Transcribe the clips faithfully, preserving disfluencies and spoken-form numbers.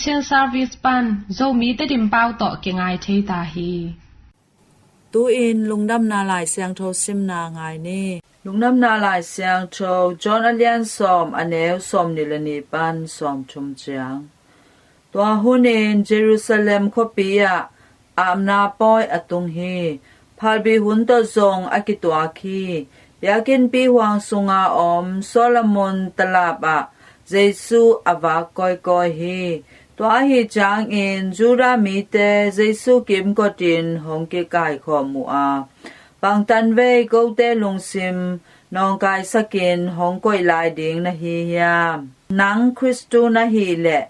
Chin Service pan Zomi Tedim pau tawh kingai thei ta hi. Tu-in Lungdamna Lai Siangtho simna ngai ni. Lungdamna Lai Siangtho John a lian sawm, a neu sawm nih le nih pan sawm thum ciang. Tua hunin Jerusalem khuapi ah apna pawi a tung hi. Phalbi hun tawh zong a kituak hi. Biakinnpi huang sunga om Solomon talap ah Jesu a vak kawikawi hi. Tua ahi ciangin Judah mite Jesu kimkotin hong kikaikhawm uh a, bangtan vei kote lungsim nawngkaisakin hong koih lai ding na hi hiam? Nang Khristu na hih leh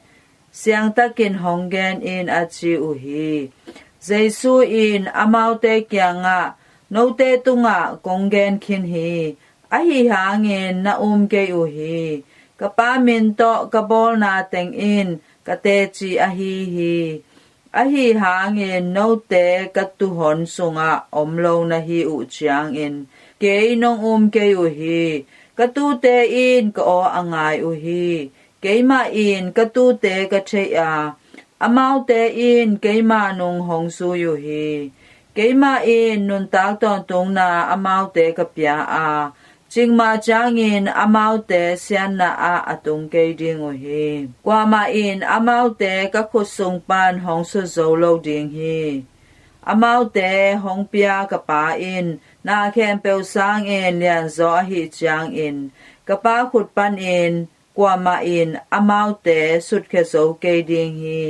siangtakin hong gen in, a ci uh hi. Jesu in amaute kiangah, note tungah kong gen khin hi. Ahi hangin na um kei uh hi. Ka Pa min tawh ka bawlna teng in ka teci ahi hi. Ahi hangin note ka tuuhon sungah om lo na hi uh ciangin kei nong um kei uh hi. Ka tuute in ka aw a ngai uh hi. Keimah in ka tuute ka thei a, amaute in keimah nung hong zui uh hi. Keimah in nuntak tawntungna amaute ka pia a, cikmah ciangin amaute siatna ah a tung kei ding uh hi. Kuamah in amaute ka khut sung pan hong sut zo lo ding hi. Amaute hong pia ka Pa in na khempeuh sangin lianzaw ahi ciangin ka Pa khut panin kuamah in amaute sutkhia zo kei ding hi.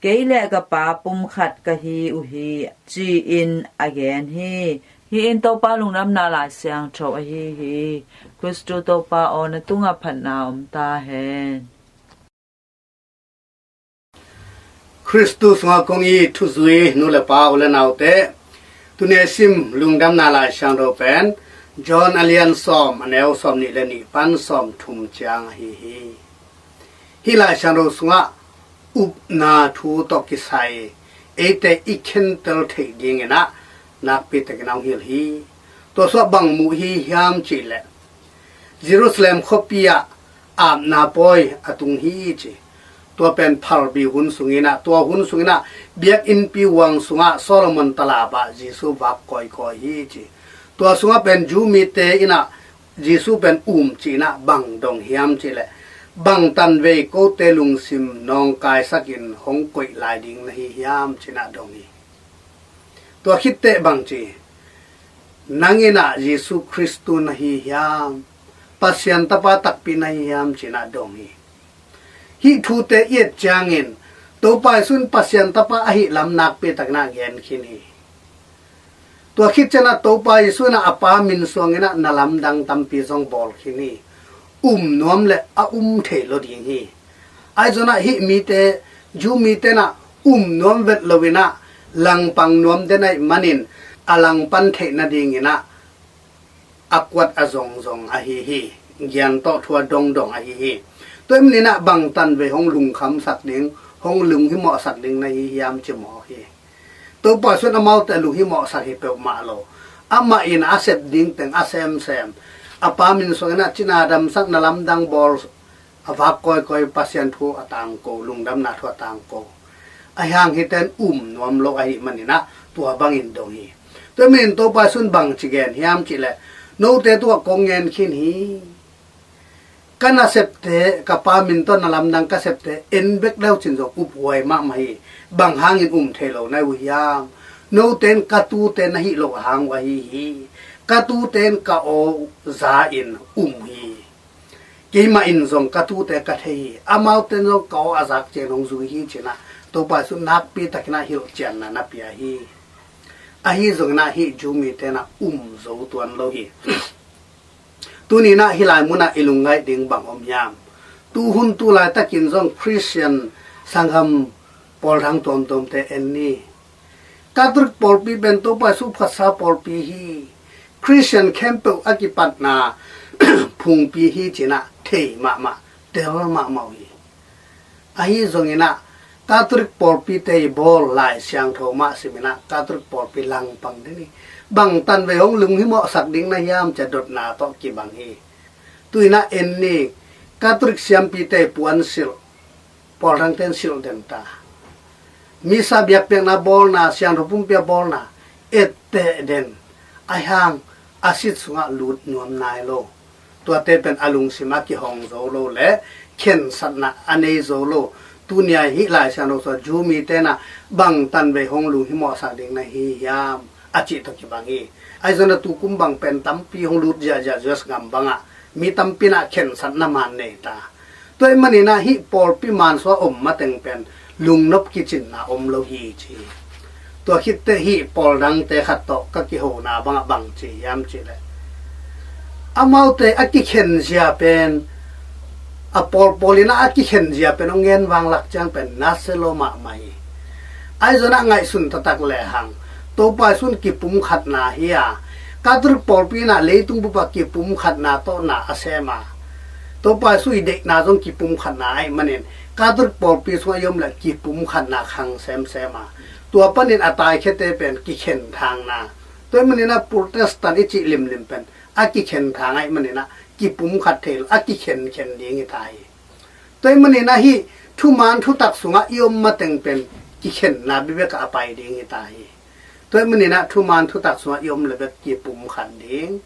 Kei le ka Pa pumkhat ka hi uh hi, ci-in a gen hi. Hih in Topa Lungdamna Lai Siangtho ahi hi. Khristu Topa aw, na tungah phatna om ta hen. Khristu sungah kong it thuzui nu le pa, u le naute, tuni a sim Lungdamna Lai Siangtho pen John a lian sawm, a neu sawm nih le nih pan sawm thum ciang ahi hi. Hih Lai Siangtho sungah upna thu tawh kisai eite i khentel theih dingin ah nakpi takin a hong hilh hi. Tua sungah bang mu hi hiam cih leh, Jerusalem khuapi ah apna pawi a tung hi ci. Tua pen phalbi hun sungin ah, tua hun sungin ah biakinnpi huang sungah Solomon talap ah Jesu vak kawikawi hi ci. Tua sungah pen Jew mite in ah Jesu pen um ci-in ah bang dong hiam cih leh, bangtan vei kote lungsim nawngkaisakin hong koih lai ding na hi hiam ci-in ah dong hi. Tua khit teh bang ci, nang in ah Jesu Khristu na hi hiam, Pasian Tapa takpi na hi hiam ci-in ah dong hi. Hih thute i et ciangin Topa Jesu in Pasian Tapa ahih lam nakpi takin ah gen khin hi. Tua khit ciangin ah Topa Jesu in ah a Pa min suangin ah na lamdang tampi zong bawl khin hi. Um nuam le a um thei lo ding hi. Ahi zongin ah hih mite, Jew mite in ah um nuam vet loin ah langpang nuam den ahih manin a langpan theih nadingin ah a kuat a zongzong ahi hi. Gian tawh thu a dongdong ahi hi. Tua ahih manin ah bangtan vei hong lungkhamsak ding, hong lunghimawhsak ding na hi hiam ci mawk hi. Topa Jesu in amaute lunghimawhsak hi peuhmah lo. Amah in a sep ding teng a semsem, a Pa min suangin ah cina damsak, na lamdang bawl, a vak kawikawi, Pasian thu a tangko, lungdamna thu a tangko. Ahi hang hihte in um nuam lo ahih manin ah tua bangin dong hi. Tua ahih manin Topa Jesu in bang ci gen hiam cih leh, note tungah kong gen khin hi. Ka nasepte, ka Pa min tawh na lamdang ka septe en bek le uh cin zong uphuai mahmah hi. Bang hangin um thei lo na hi uh hiam? Note in ka tuute na hih loh hang uh ahi hi. Ka tuute in ka aw za-in um hi. Keimah in zong ka tuute ka thei hi. Amaute in zong ka aw a zak ciangin hong zui hi ci-in ah Topa Jesu in nakpi takin ah hilhcianna na pia hi. Ahi zongin ah hih Jew mite in ah um zo tuan lo hi. Tuni in ah hih lai munah i lungngaih ding bang om hiam? Tuhun tu laitakin zong Khristian sanggam pawldang tuamtuamte en ni. Catholic pawlpi pen Topa Jesu phatsa pawlpi hi. Khristian khempeuh a kipatna phungpi hi ci-in ah thei mahmah, tel mahmah uh hi. Ahi zongin ah Catholic pawlpite i bawl Lai Siangtho mah simin ah Catholic pawlpi langpang den hi. Bangtan vei hong lunghimawhsak ding na hiam ci-a dotna tawh kibang hi. Tu-in ah en ni, Catholic siampite puansilh, Pawl dangte in silh den ta. Misa biakpiakna bawlna, siangtho pumpi a bawlna etteh den. Ahi hang a sit sungah lut nuam nai lo. Tuate pen a lungsim a kihong zo lo le khensatna a nei zo lo. Tuni-a hih Lai Siangtho sungah Jew mite in ah bang tanvei hong lunghimawhsak ding na hi hiam, a cih tawh kibang hi. Ahi zongin ah tukum bang pen tampi hong lut ziahziah U S gam bangah mi tampi in ah khensatna man nei ta. Tua ahih manin ah hih pawlpi man sungah om mateng pen lungnop kicinna om lo hi ci hi. Tua khit teh hih pawl dangte khat tawh ka kihona bangah bang ci hiam cih leh, amaute a kikhen zia pen, a pawlpawl in ah a kikhen zia pen hong gen vanglak ciang pen na se lo mahmah hi. Ahi zongin ah ngaihsun taktak lehang Topa Jesu in kipumkhatna hi a, Catholic pawlpi in ah leitung bup ah kipumkhatna tawh na a sem a, Topa Jesu i deihna zong kipumkhatna ahih manin Catholic pawlpi sungah i om leh kipumkhatna khang semsem a, tua panin a taikhiate pen kikhenthangna. Tua ahih manin ah Protestant i cih limlim pen a kikhenthang ahih manin ah kipumkhat thei lo, a kikhenkhen ding hi ta hi. Tua ahih manin ah hih thuman thutak sungah i om mateng pen kikhenna bekbek ah a pai ding hi ta hi. Tua ahih manin ah thuman thutak sungah i om leh bek kipumkhat ding,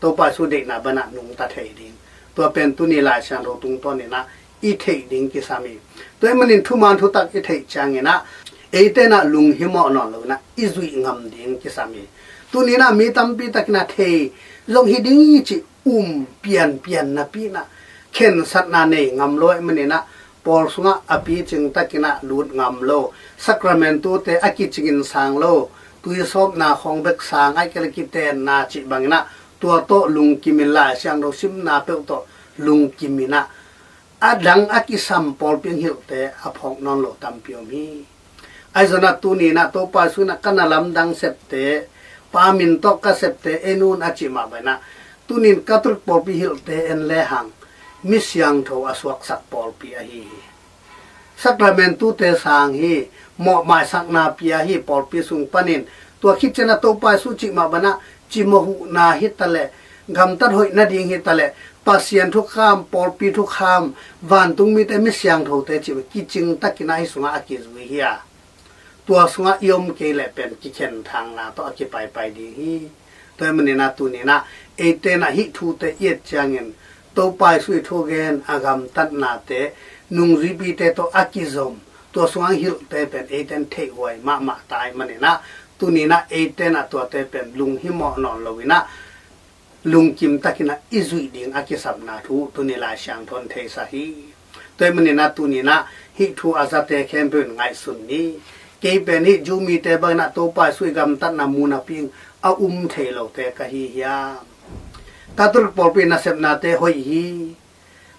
Topa Jesu deihna banah nungta thei ding. Tua pen tuni Lai Siangtho tungtawn in ah i theih ding kisam hi. Tua ahih manin thuman thutak i theih ciangin ah eite in ah lunghimawh nawn lo in ah i zuih ngam ding kisam hi. Tuni in ah mi tampi tak in ah thei zong hi ding hi cih um pianpian napi in ah khensatna nei ngam lo ahih manin ah pawl sungah a picing takin ah lut ngam lo, Sacramentu-te a kicingin sang lo, tuisawpna khawng bek sang, ahih kei leh kitenna cih bangin ah tua tawh lungkimin, Lai Siangtho simna peuh tawh lungkimin ah a dang a kisam pawlpi hilhte a phawk nawn lo tampi om hi. Ahi zongin ah tuni in ah Topa Jesu in ah ka na lamdang septe, Pa min tawh ka septe en un a cih mah bangin ah tuni in Catholic pawlpi hilhte en lehang mi siangtho a suaksak pawlpi ahi hi. Sacramentu-te sang hi, mawhmaisakna pia hi pawlpi sung panin. Tua khit ciangin ah Topa Jesu cih mah bangin ah cimawh huhna hi taleh, gamtat hoih nading hi taleh, Pasian thukham, pawlpi thukham, vantung mite, mi siangthote cih kicing takin ah hih sungah a kizui hi a, tua sungah i om kei leh pen kikhenthangna tawh a kipaipai ding hi. Tua ahih manin ah tuni in ah eite in ah hih thute i et ciangin Topa Jesu i thugen, a gamtatnate, nungzuipite tawh a kizom, tua sungah hilhte pen eite in theihhuai mahmah ta ahih manin ah tuni in ah eite in ah tuate pen lunghimawh nawn lo in ah lungkim takin ah i zuih ding a kisapna thu tuni Lai Siangtho in theisak hi. Tua ahih manin ah tuni in ah hih thu a zate khempeuh in ngaihsun ni. Kei pen hih Jew mite bangin ah Topa Jesu i gamtatna mu napi-in a um thei lote ka hi hiam? Catholic pawlpi nasepnate hoih hi,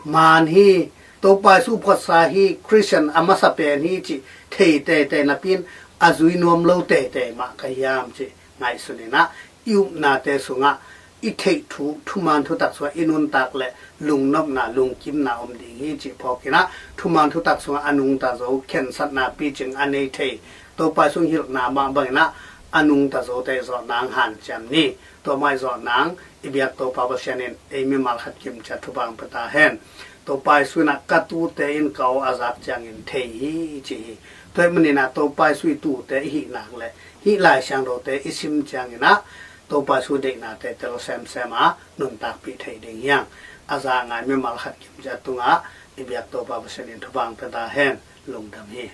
man hi, Topa Jesu phuaksa hi, Khristian a masa pen hi cih thei teitei napi-in a zui nuam lo teitei mah ka hiam cih ngaihsun in ah i upnate sungah i theih thu, thuman thutak sungah i nuntak leh lungnopna, lungkimna om ding hi cih phawk in ah, thuman thutak sungah a nungta zo, khensatna picing a nei thei Topa Jesu hilhna mah bangin ah a nungta zote i zawh nang hanciam ni. Tua mah i zawh nang i biak Topa Pasian in ei mimal khat kimciat thupha hong pia ta hen. Topa Jesu in ah ka tuute in ka aw a zak ciangin thei hi ci hi. Tua ahih manin ah Topa Jesu i tuute i hih nak leh hih Lai Siangthote i sim ciangin ah Topa Jesu deihnate tel semsem a nuntakpih thei ding hi hang. A za ngai mimal khat kimciat tungah i biak Topa Pasian in thupha hong pia ta hen. Lungdam hi.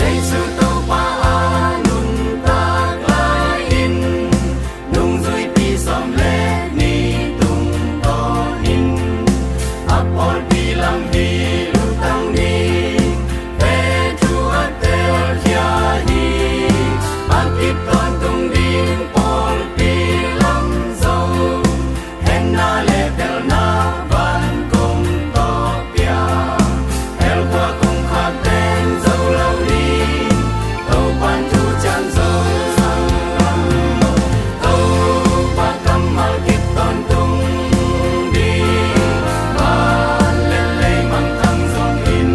Jesu Topa a nuntak lai-in, nungzuipi sawm le nih tungtawnin a pawlpi lam hi lutang ding, Petru a telkhia hi. A kip tawntung ding pawlpi lam zo, henna le telna van kong tawh pia. Hell khua kong khak den zo lo ding, Topa'n thu ciang zo zang lo. Topa kammal kip tawntung ding, van le lei mangthang zongin,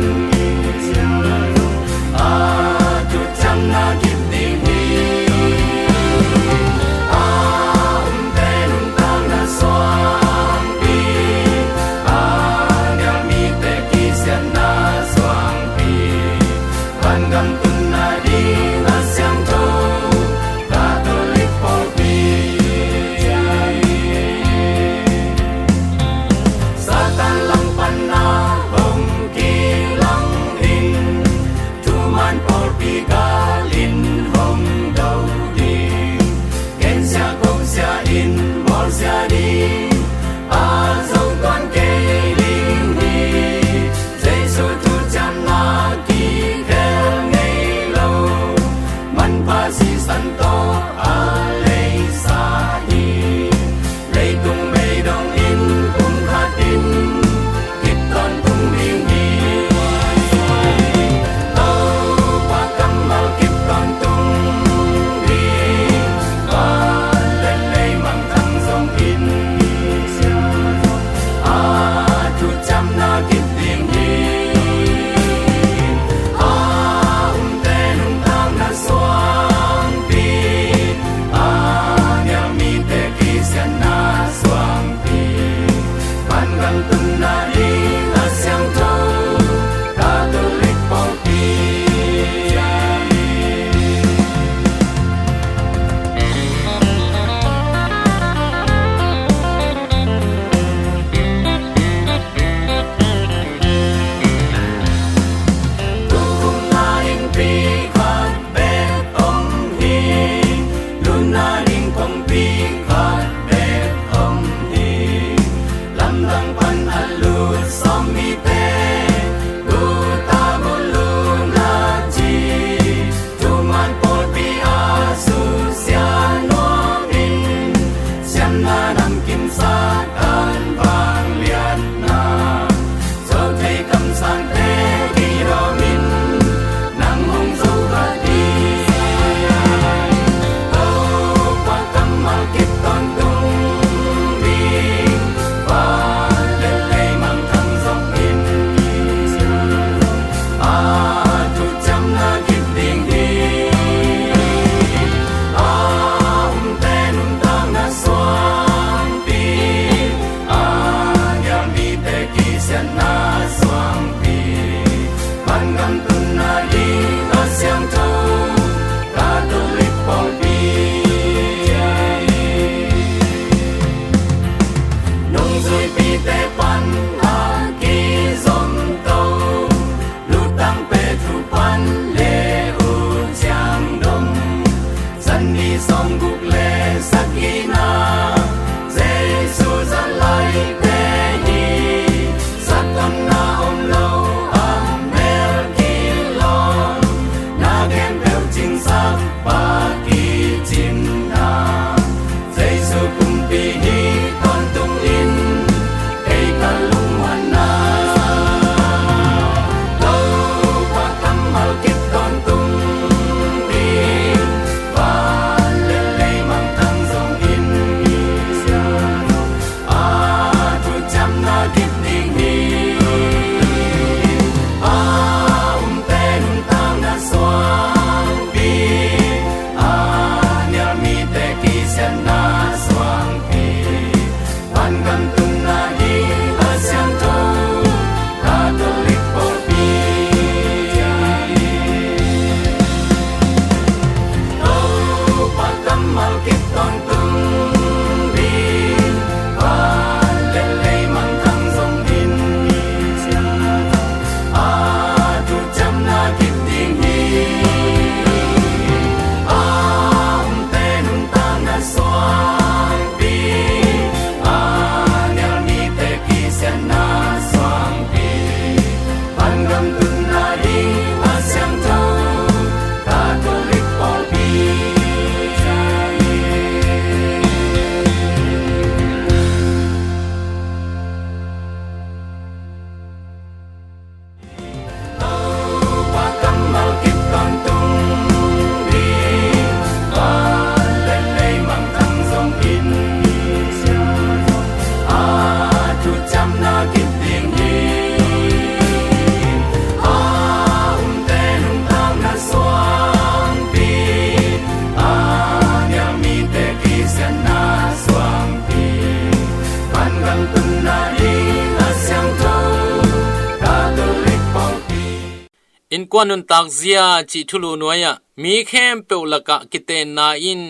Innkuan nuntak zia cih thulu nuai-ah mi khempeuh lakah kitenna in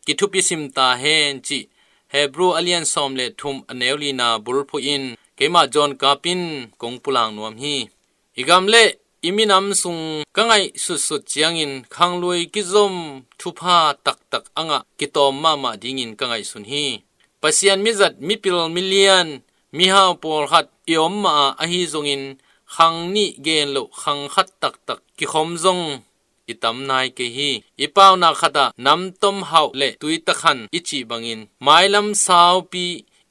kithupi sim ta hen cih Hebru a lian sawm le thum a neu lina bulphuh in keimah John Kap in kong pulak nuam hi. I gam le i minam sung ka ngaihsutsut ciangin khanglui kizom thupha taktak a ngah kitawm mahmah dingin ka ngaihsun hi. Pasian mizat, mipil, milian, mihau pawlkhat i om mah a, ahi zongin khang nih gen loh khang khat taktak kikhom zong i tam nai kei hi. I paunak khatah namtom hauh le tui takhan i cih bangin mailam saupi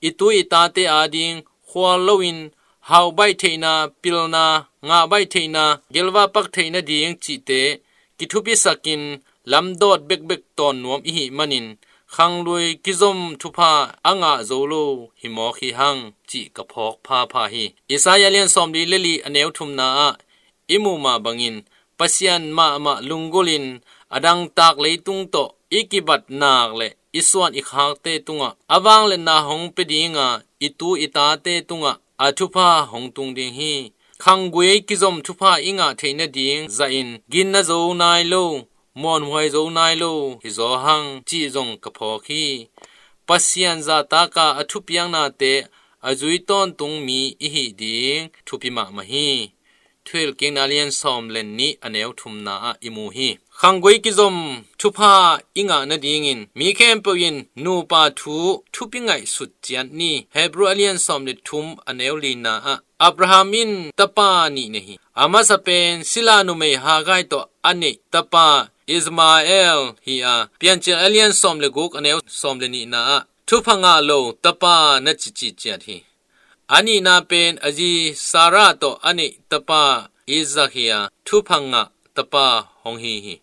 i tu i tate ading khual loin hauh baih theihna, pilna, ngah baih theihna, gelva pak theihna ding cihte kithupisakin lamdawt bekbek tawn nuam i hih manin khanglui kizom thupha a ngah zo lo hi mawk hi hang cih ka phawk phapha hi. Isaiah lian sawm li le li a neu thumna ah i muh mah bangin Pasian mahmah lunggulhin a dangtak leitung tawh i kibatnak le i suan i khakte tungah a vangliatna hong pia dinga i tu i tate tungah a thupha hong tung ding hi. Khanggui kizom thupha i ngah theih nading zahin ginna zo nai lo, muanhuai zo nai lo hi zaw hang cih zong ka phawk hi. Pasian zahtaka a thupiaknate a zui tawntung mi i hih ding thupi mahmah hi. Thuhilhkikna lian sawm le nih a neu thumna ah i mu hi. Khanggui kizom thupha i ngah nadingin mi khempeuh in nupa thu thupi ngaihsut ciat ni. Hebru a lian sawm le thum a neu lina ah Abraham in tapa nih nei hi. A masa pen sila numei Hagai tawh a neih tapa Ismael hi a, Piancil a lian sawm le guk a neu sawm le nihna ah thupha ngah lo tapa na cici ciat hi. A nihna pen a zi Sarah tawh a neih tapa Isaac hi a, thupha ngah tapa hong hi hi.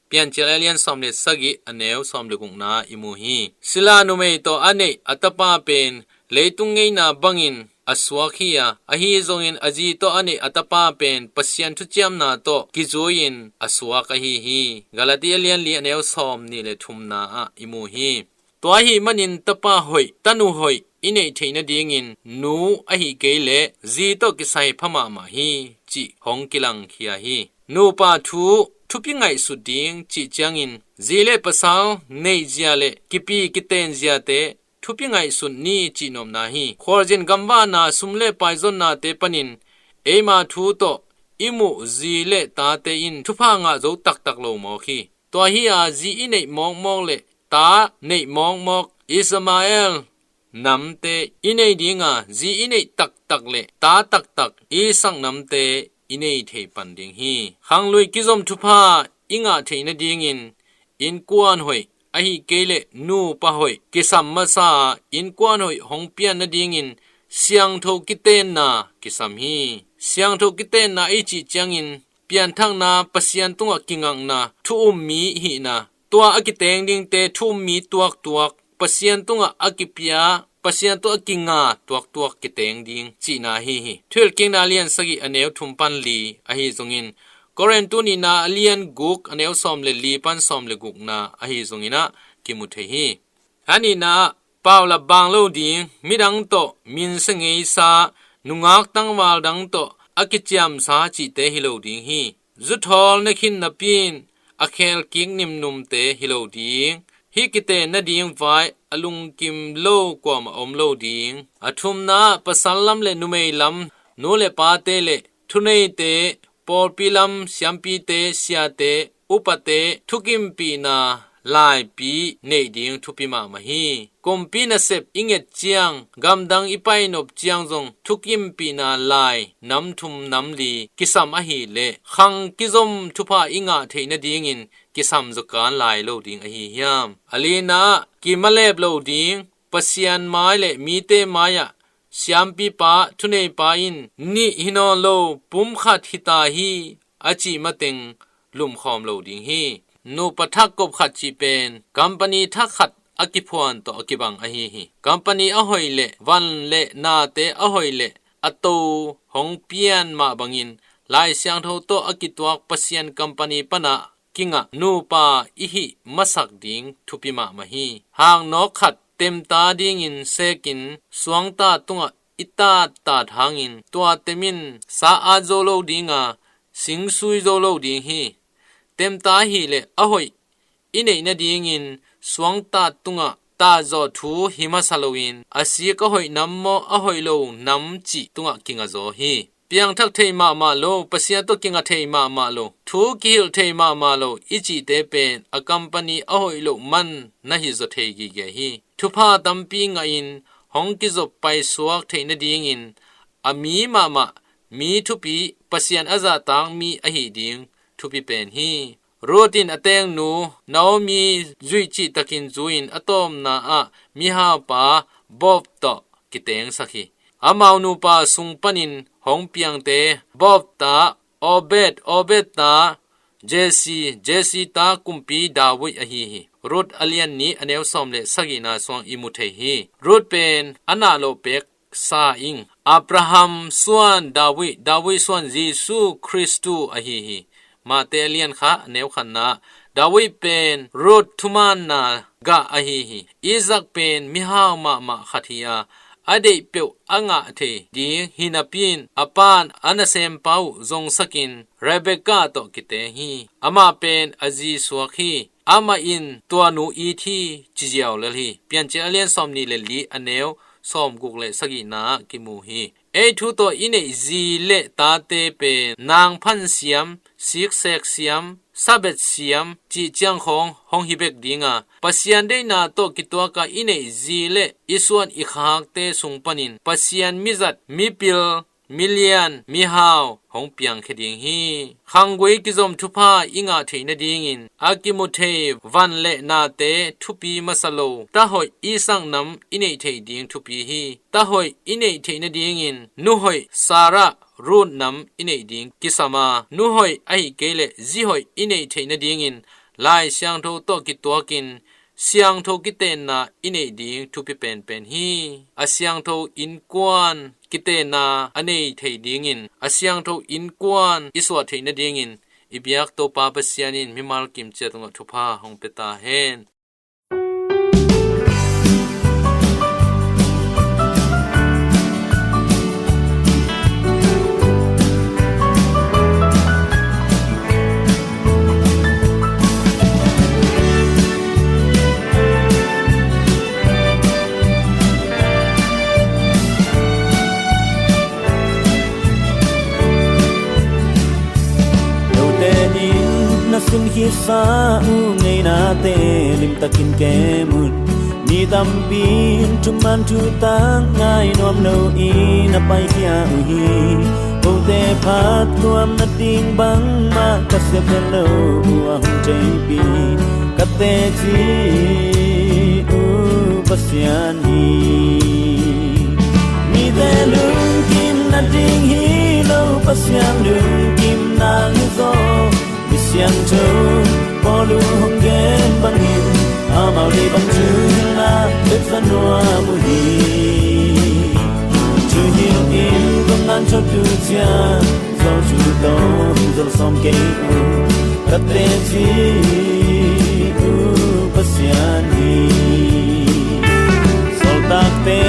Piancil a lian sawm le sagih a neu sawm le gukna i mu hi. Sila numei tawh a neih a tapa pen leitung ngeina bangin a suak hi a, ahi zongin a zi tawh a neih a tapa pen Pasian thuciamna tawh kizui-in a suak ahi hi. Galati a lian li a neu sawm nih le thumna ah i mu hi. Tua ahih manin tapa hoih, tanu hoih i neih theih nadingin nu ahih kei leh zi tawh kisai pha mahmah hi cih hong kilangkhia hi. Nupa thu thupi ngaihsut ding cih ciangin zi le pasal neih zia le kipi kiten ziate thupi ngaihsut ni cih nopna hi. Khualzin gamvahna, sum le pai zonnate panin eima thu tawh i muh zi le tate in thupha ngah zo taktak lo mawk hi. Tua hi a, zi i neih mawkmawk le ta neih mawkmawk Ismael namte i nei dinga, zi i neih taktak le ta taktak Isaac namte i nei thei pan ding hi. Khanglui kizom thupha i ngah theih nadingin innkuan hoih ahih kei leh nupa hoih kisam masa a, innkuan hoih hong pian nadingin siangtho kitenna kisam hi. Siangtho kitenna i cih ciangin pianthakna, Pasian tungah kingakna, thu um mi hihna, tua a kiteng dingte thu um mi tuaktuak, Pasian tungah a kipia, Pasian tungah a kinga tuaktuak kiteng ding cihna ahi hi. Thuhilhkikna lian sagih a neu thum pan li ahi zongin Korintu nihna a lian guk a neu sawm le li pan sawm le gukna ahi zongin ah kimu thei hi. A nihna ah paulap bang lo ding, midang tawh minsa ngeisa, nungak tangval dang tawh a kiciamsa cihte hi lo ding hi. Zuthawl ne khin napi in a khelkik nimnumte hi lo ding. Hih kiten nading vai a lungkim lo kuamah om lo ding. A thumna ah pasal lam le numei lam, nu le pate le thuneite, pawlpi lam siampite, siate, upate thukimpihna laipi neih ding thupi mahmah hi. Kumpi nasep i nget ciang, gamdang i painop ciang zong thukimpihna lai nam thum nam li kisam ahih leh khang kizom thupha i ngah theih nadingin kisam zawkan lai lo ding ahi hiam? A lina ah kimalep lo ding, Pasian mai le mite mai-ah siampipa, thuneipa in nih hi nawn lo, pumkhat hi ta hi a cih mateng lumkhawm lo ding hi. Nupa thak kop khat cih pen company thak khat a kiphuan tawh a kibang ahi hi. Company a hoih le van le nate a hoih le a to hong pian mah bangin Lai Siangtho tawh a kituak Pasian company panah kingah nupa i hih masak ding thupi mahmah hi. Hangnawk khat temta dingin sekin suangta tungah i tattat hangin tua tem in sa at zo lo dinga singsui zo lo ding hi. Temta hileh a hoih i neih nadingin suangtat tungah tahzawh thu hi masa loin a sik a hoih nam maw, a hoih lo nam cih tungah kinga zaw hi. Piangthak thei mahmah lo, Pasian tawh kinga thei mahmah lo, thu kihilh thei mahmah lo i cihte pen a company a hoih loh man na hi zaw thei gige hi. Thupha tampi ngahin hong kizop paisuak theih nadingin a mi mahmah, mi thupi, Pasian a zahtak mi ahih ding thupi pen hi. Ruth in a tengnu Naomi zuih cihtakin zu-in a tawpna ah mihaupa Boaz tawh kitengsak hi. Amau nupa sung panin hong piangte Boaz ta Obed, Obed ta Jesse, Jesse ta kumpi David ahi hi. Ruth a lian nih a neu sawm le sagihna suang i mu thei hi. Ruth pen a nah loh pek sa ing. Abraham suan David, David suan Jesu Khristu ahi hi. Mate a lian khat a neu khatna, David pen Ruth thumaanna gah ahi hi. Isaac pen mihau mahmah khat hi a, a deih peuh a ngah thei ding hi napi-in a pan a nasem pa uh zongsakin Rebekah tawh kiteng hi. Amah pen a zi suak hi. Amah in tua nu it hi, ci ziau lel hi. Piancil a lian sawm nih le li a neu sawm guk le sagihna ah kimu hi. Ei thu tawh i neih zi le tate pen nangphan siam, siksek siam, sabet siam cih ciang khawng hong hi bek ding a, Pasian deihna tawh kituak a i neih zi le i suan i khakte sung panin Pasian mizat, mipil, milian, mihau hong piangkhia ding hi. Khanggui kizom thupha i ngah theih nadingin a kimu thei van le nate thupi masa lo, ta hoih Isaac nam i neih theih ding thupi hi. Ta hoih i neih theih nadingin nu hoih Sarah, Ruth nam i neih ding kisam a, nu hoih ahi kei leh zi hoih i neih theih nadingin Lai Siangtho tawh kituakin siangtho kitenna i neih ding thupi penpen hi. A siangtho innkuan kitenna a nei thei dingin, a siangtho innkuan i suah theih nadingin i biak Topa Pasian in mimal kim ciat tungah thupha hong pia ta hen. Note in na sin khitsa uh ngeinate limtakin kem un. Mi tampi in thuman thutak ngai nuam loin a paikhia uh hi. Kote phat tuam nading bangmah ka siam pen lo uh a hong theipi. Ka teci uh Pasian hi. Mite lungkim nading hi lo, Pasian lungkim nang hi zaw. Mi siangtho Paul uh hong gen bangin amau deih bang thuhilhna bek za nuam uh hi. Thuhilh in kong ngan thawt uh ciang Zawlthu tawh hong zol sawm kei uh, ka teci uh Pasian hi. Sawltakte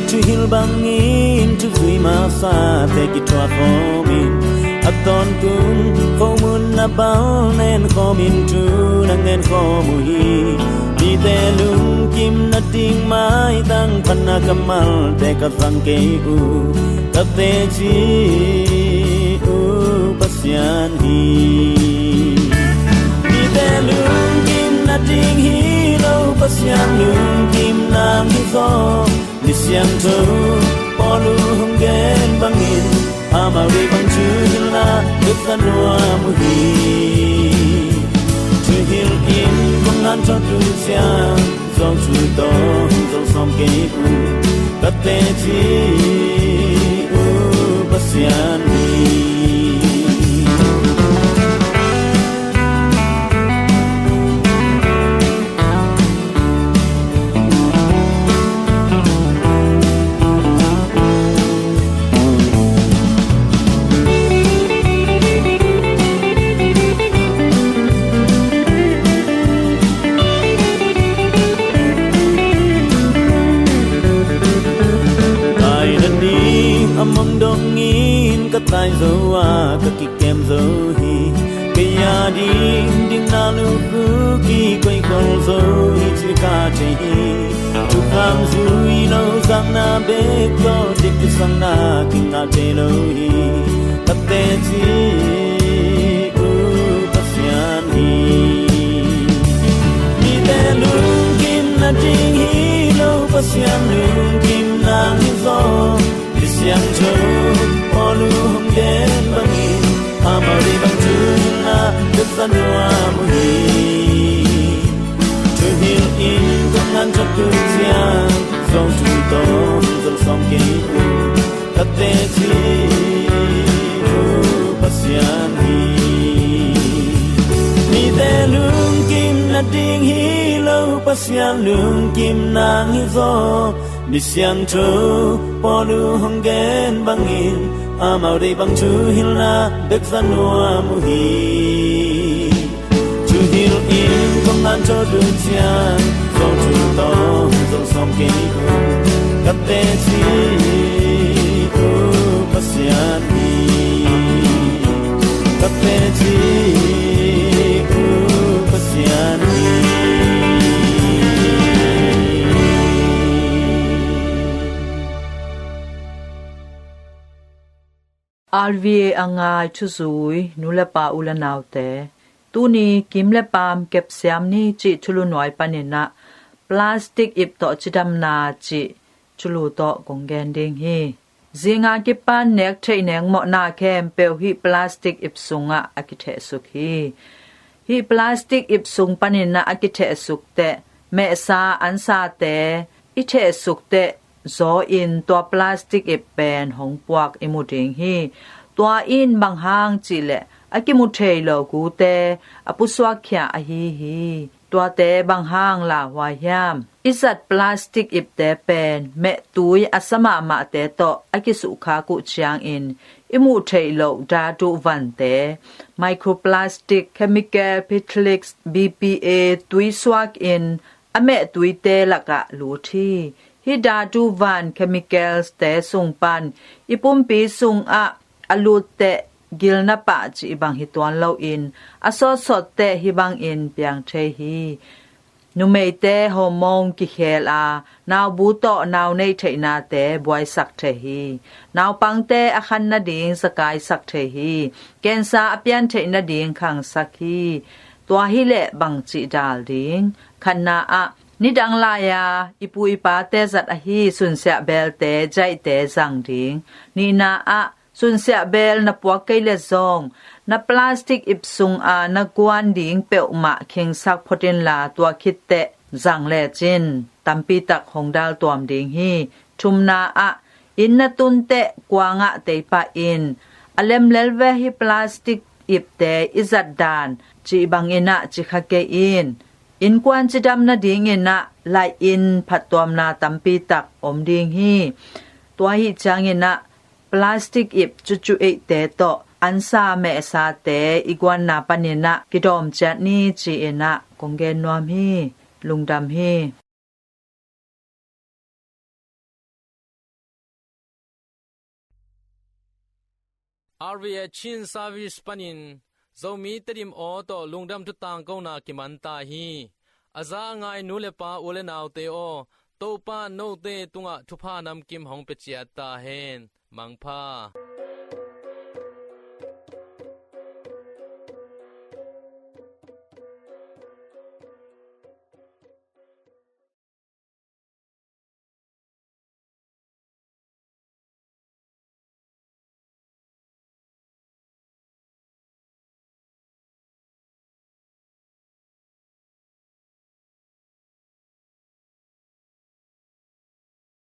thuhilh bangin thuzui masate kithuah khawmin, a tawntung khomun a bal nen khawmin thu na ngen khawm uh hi. Mite lungkim nading maitang phatna kammalte ka zang kei uh, ka teci uh Pasian hi. Mite lungkim nading hi lo, Pasian lungkim nang hi zaw. Mi siangtho Paul uh hong gen bangin amau deih bang thuhilhna bek za nuam uh hi. Thuhilh in kong ngan thawt uh ciang Zawlthu tawh hong zol sawm kei uh, ka teci uh Pasian hi. Ai nading a mong dongin ka Zai zo a ka kikem zo hi. Kei a ding ding na lu ku ki koi kol zo hi ci ka thei hi. Thukham zui lo zang na bek tawh dik kisang na kingah thei lo hi. Ka teci uh Pasian hi. Mite lungkim na ding hi lo Pasian lungkim nang hi zaw. Misiangtho Paul uh hong gen bangin amau deih bang thuhilhna bek za nuam uh hi. Thuhilh in kong ngan thawh tu ciang zawng thu tawh zong sawm kei uh. Ka teci uh Pasian hi. Mite lungkim na ding hi lo Pasian lungkim nang hi zaw. Misiangtho Paul uh hong gen bangin amau deih bang thuhilhna bek za nuam uh hi. Thuhilh in kong ngan thawh tu ciang zawng thu tawh zong sawm kei uh. Ka teci uh Pasian hi. Ka teci uh Pasian hi. RVA a ngai thuzui nu le pa u le naute, tuni Kim le Pam kepsiam ni cih thulu nuai panin ah plastic ip tawh cidamna cih thulu tawh kong gen ding hi. Zinga kipan nek theih neng mawhna khempeuh hih plastic ip sungah a kithehsuk hi. Hih plastic ip sung panin ah a kithehsuk teh mehsa ansate i thehsuk teh zaw in tua plastic ip pen hong puak i mu ding hi. Tua in bang hang cihleh a kimu thei lo gute a pusuak khia ahi hi. Tuate bang hang lauhuai hiam? I zat plastic ipte pen mehtui a sa mahmahte tawh a kisuhkhak uh ciangin i muh theih loh datu vante, microplastic, chemical, petrolatum, B P A, tui suak in a mehtuite lakah lut hi. Hih datu van chemicals te sung pan i pumpi sungah a lut teh gilna pah cih bang hi tuan loin a sawtsawt teh hih bangin piang thei hi. Numeite hormone kikhel a naubu tawh nau neih theihnate buaisak thei hi. Naupangte a khan nading zakaisak thei hi. Cancer a pian theih nading khangsak hi. Tua hileh bangcih dal ding? Khatna ah nidang lai-a i pu i pate zat ahi sunsiah belte jaihte zang ding. Nihna ah sunsiah bel na puak kei le zong na plastic ip sunga na guan ding peuhmah khingsak phot inla tua khitteh zang lecin tampitak hong dal tuam ding hi. Thumna ah inn na tunteh kuangah teipah in a lemlel ve hi plastic ipte i zat dan cih bangin ah cikha kei in. Innkuan cidam nadingin ah laih in phattuamna tampitak om ding hi. Tua hi ciangin ah plastic ip cucu eihte tawh ansa mehsate i guanna panin ah kidawm ciat ni ci-in ah kong gen nuam hi. Lungdam hi. RVA Chin Service panin Zomi Tedim aw tawh lungdam thu tangkona kiman ta hi. A za a ngai nu le pa u le naute aw, Topa note tungah thupha namkim hong pia ciat ta hen. Mangpha.